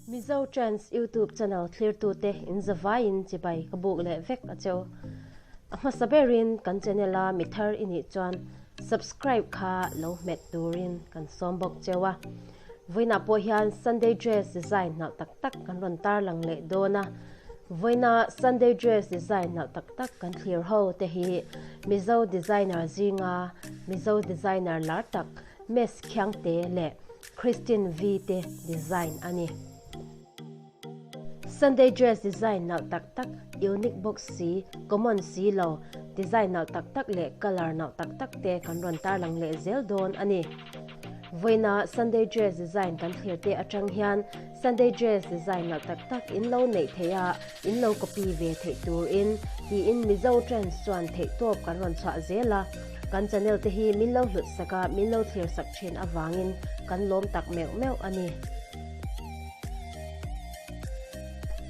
Mizo Trends YouTube channel thlirtute in zavaiin chibai ka buk leh vek a cheu. A hmasa berin kan channel a mi thar i nih chuan subscribe kha lo hmet turin kan sawm bawk cheu a. Vawiinah pawh hian Sunday dress design nalh tak tak kan rawn tarlang leh dawn a. Vawiina Sunday dress design nalh tak tak kan thlir ho te hi Mizo designer zinga Mizo designer lar tak Miss Khiangte leh Christine V te design a ni. Sunday dress design nalh tak tak, unique bawk si, common si lo, design nalh tak tak leh colour nalh tak tak te kan rawn tarlang leh zel dawn a ni. Vawiina Sunday dress design kan thlir te atang hian Sunday dress design nalh tak tak in lo neih theih a, in lo copy ve theih turin tiin Mizo Trends chuan theihtawp kan rawn chhuah zel a, kan channel te hi min lo hlut sak a, min lo thlir sak thin avangin kan lawm tak meuh meuh a ni.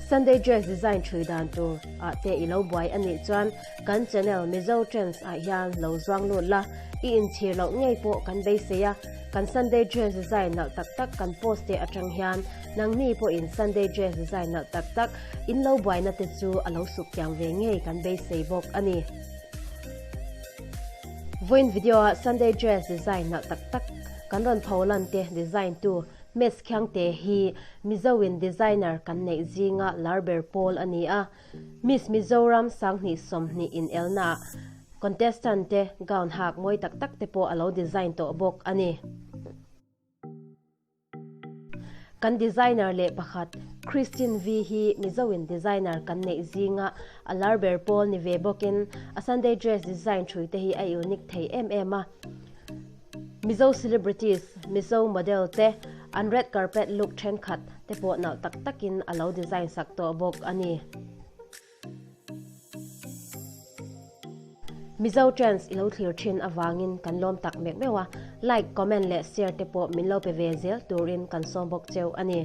Sunday dress design thui dan tur ah te i lo buai a nih chuan kan channel Mizo Trends ah hian lo zuang lut la, i inchhir loh ngei pawh kan beisei a, kan Sunday dress design nalh tak tak kan post te atang hian nangni pawhin Sunday dress design nalh tak tak in lo buaina te chu a lo suk kiang ve ngei kan beisei bawk a ni. Vawiin video ah Sunday dress design nalh tak tak kan rawn pho lan te design tu Miss Khiangte hi Mizo in designer kan neih zinga lar ber pawl a ni a. Miss Mizoram 2020 in elna ah contestant te gown hak mawi tak tak te pawh a lo design tawh bawk a ni. Kan designer leh pakhat Christine V hi Mizo in designer kan neih zinga a lar ber pawl ni ve bawkin a Sunday dress design thui te hi a unique thei em em a. Mizo celebrities, Mizo model te an red carpet look thenkhat te pawh nalh tak takin a lo design sak tawh bawk a ni. Mizo Trends i lo thlir thin avangin kan lawm tak mek meuh a, like, comment leh share te pawh min lo pe ve zel turin kan sawm bawk cheu a ni.